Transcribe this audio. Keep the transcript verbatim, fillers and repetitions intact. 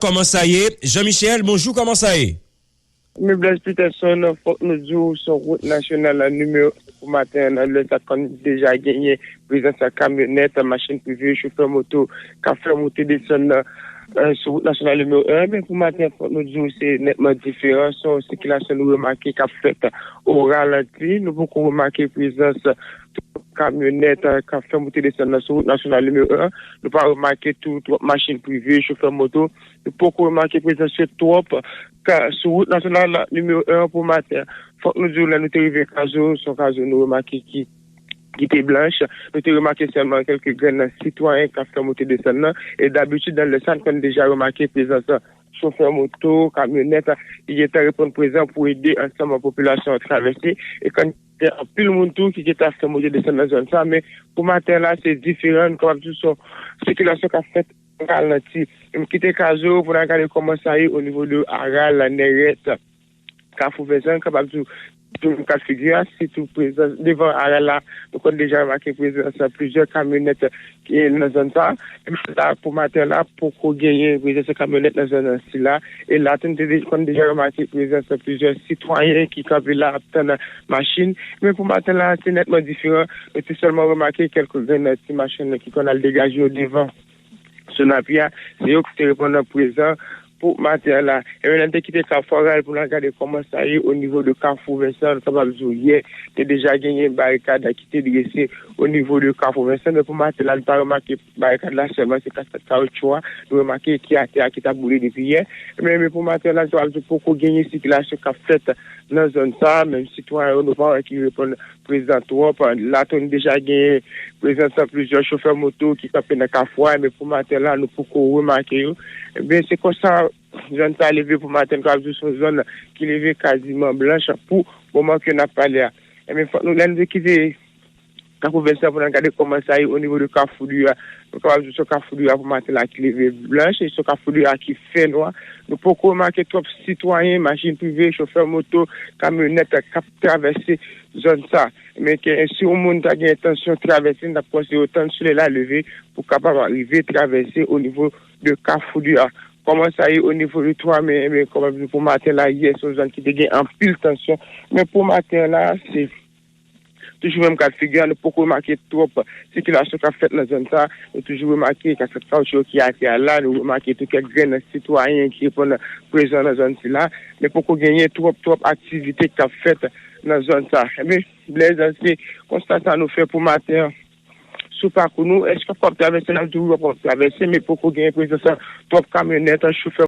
Kòman sa ye? Jean Michel, bonjou, kòman sa ye? Men Blaise Peterson, fòk nou di w, sou wout nasyonal nimewo en pou maten an, nan lè sa konn deja genyen prezans kamyonèt, machin prive, chofè moto k ap fè moute desann nan, eh, sou wout nasyonal nimewo en. Men pou maten an, fòk nou di w, se nètman diferan. Se yon sikilasyon nou remake k ap fèt o ralanti. Nou poko remake prezans twòp kamyonèt, eh, k ap fè moute desann nan sou wout nasyonal nimewo en. Nou pa remake tou twòp machin prive, chofè moto. Nou poko remake prezans yo twòp ka, sou wout nasyonal nimewo en pou maten an. Fòk nou di w, lè nou te rive Kazo, se yon Kazo nou remake ki, ki te blanch. Nou te remake sèlman kèlke grenn sitwayen k ap fè moute desann nan. E dabitid, nan lè sa, n konn deja remake prezans chofè moto, kamyonèt, ki gentan reponn prezan pou ede ansanm popilasyon an travèse. E konn gen anpil moun tou ki gentan ap fè moute desann nan zòn sa, men pou maten la, se diferan. Nou kapab di w se yon sikilasyon k ap fèt ralanti. M kite Kazo pou n al gade kòman sa ye o nivo de Aral, Nèrèt, Kafou Vèsan, kapab di w, tou menm ka figi a, sitou prezans devan Aral la, nou konn deja remake prezans plizyè kamyonèt ki nan zòn sa. E men la, pou maten la, poko genyen prezans kamyonèt nan zòn sila. E la tou, nou te de-, konn deja remake prezans plizyè sitwayen ki kanpe la ap tann machin. Men pou maten la, se nètman diferan. Nou te sèlman remake kèlke grenn ti machin ki konn al degaje yo devan Sonapi a, se yo ki te reponn prezan pou maten an la. E men, lè n te kite Kafou Aral pou n al gade kòman sa ye o nivo de Kafou Vèsan, nou kapab di w yè, te deja genyen barikad ki te drese o nivo de Kafou Vèsan. Men pou maten la, nou pa remake barikad la sèlman, se kaskad kawotchou a, nou remake ki atè a ki t ap boule depi yè. Men, men pou maten la, nou kapab di w poko genyen sikilasyon k ap fèt nan zòn sa, menm sitwayen yo, nou pa wè ki reponn prezan twòp. La tou, nou deja genyen prezans plizyè chofè moto ki kanpe nan Kafou a, men pou maten la, nou poko remake yo. Ebyen, se konsa, zòn sa leve pou maten, nou kapab di w se yon zòn ki leve kaziman blanch pou moman ke n ap pale a. Ebyen, fòk nou, lè nou te kite Kafou Vèsan pou n al gade kòman sa ye o nivo de Kafou Dura. Nou kapab di w se Kafou Dura pou maten la ki leve blanch, e se Kafou Dura ki fè nwa. Nou poko remake twòp sitwayen, machin prive, chofè moto, kamyonèt k ap travèse zòn sa. Men ke si yon moun ta gen entansyon travèse, n ap konseye yo tann solèy la leve pou kapab rive travèse o nivo de Kafou Dura. Kòman sa ye o nivo de twa men, men kòman pou maten la, yè se yon zòn ki te gen anpil tansyon. Men pou maten la, se toujou menm ka figi a, nou poko remake twòp sikilasyon k ap fèt nan zòn sa. Nou toujou remake kaskad kawotchou ki atè a la, nou remake tou kèk grenn sitwayen ki reponn prezan nan zòn sila. Men poko genyen twòp, twòp aktivite k ap fèt nan zòn sa. Ebyen, Blaise, se konsta sa nou fè pou maten an. Sou pakou nou, èske w ap travèse? N ap di w wi, w ap travèse, men poko genyen prezans twòp kamyonèt, chofè